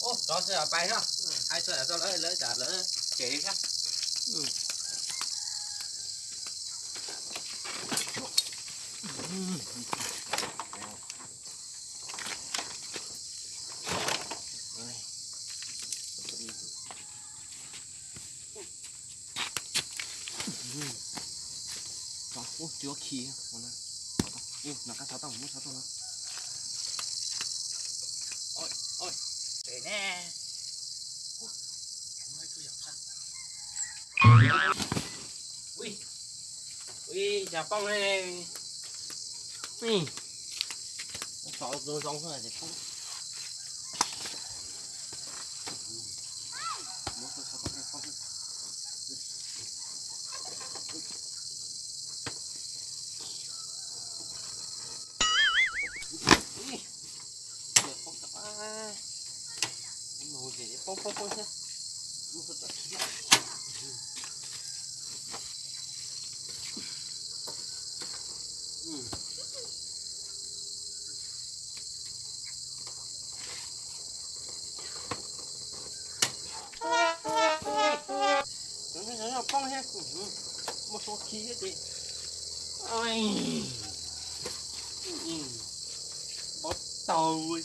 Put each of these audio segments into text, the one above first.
Ub, rov pais no. Hais txog rau lawv, lawv tsam lawv cem thiab. Ub, tsis ua khi. Ub, no qab xov tooj, muab xov tooj no. Oj, oj, ces ne. Ui, ui, yog poob ne. Ui, xov zoo zoo xwb ces poob. Poob thiab, muaj suab khi thiab ces. Poob tau.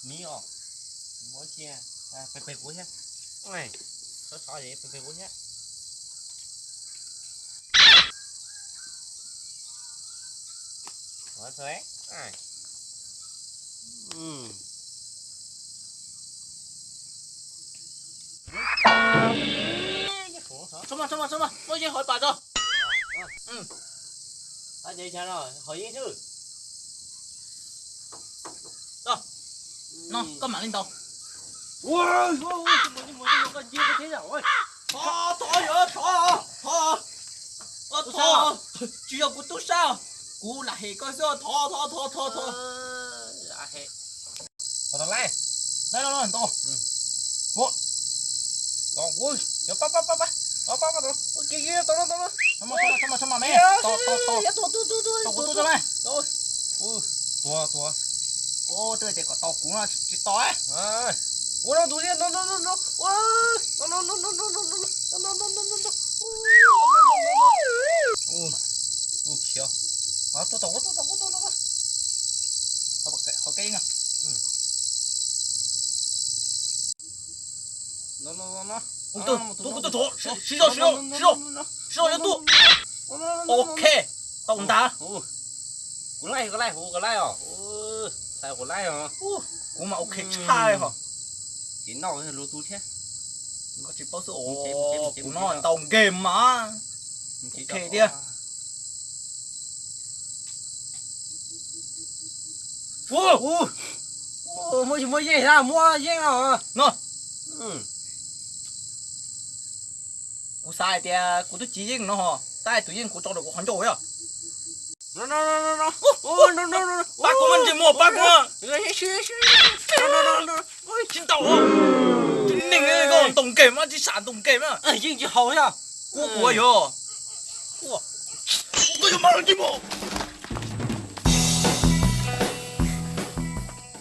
Miv os, muab cia, peg peg kuv thiab. Sov sov es peg peg kuv thiab. Tso mas, tso mas, tso mas, muab yeej hauv pam tso. Hov yeej xwb. No, koj mam li ntaus. Thov, thov, thov, thov. Tsis yog kuv tub sab, kuv lam hem koj xwb, thov, thov, thov, thov, thov. Ua tau lawm. Lawm, lawm, lawm, ntaus. Ua. Tau kuv, yuav pab, pab, pab, pab, pab, pab, tau, ua kiag, kiag, tau no, tau no. Tso mas, tso mas, tso mas, me. Tau, tau, tau. Tau kuv tub tso mas. Ua, tuag, tuag. Ua, twb tias kom tau kuv no tsis tau. Ua no tus thiab, no, no, no, no. Ua, no, no, no. Ua, khiav. Tuaj tau kuv, tuaj tau kuv, tuaj tau kuv. Qhov keb na. Tus, tus, tus, tus, siv zog, siv zog, siv zog, siv zog yuav tuaj. Ok, tau ntag. Kuv laij, kuv laij, kuv laij os. Kuv laij os. Kuv mas ok tshaj ho. Ces noj lus tus thiab. Koj tsis paub xwb os, kuv no ntaus game mas. Ok tiag. Muab, muab yeej, muab yeej no. Kuv xav hais tias kuv twb tsis yeej no ho, tab tus yeej kuv tso rau kuv qhov ncauj yog. Pab kuv mas ntsej muag, pab kuv. Tsis ntaus, tsis neeg, ntaus game mas tsis sam ntaus game mas. Yeej tsis haus thiab. Kuv ua yog. Kuv yuav mas ntsej muag.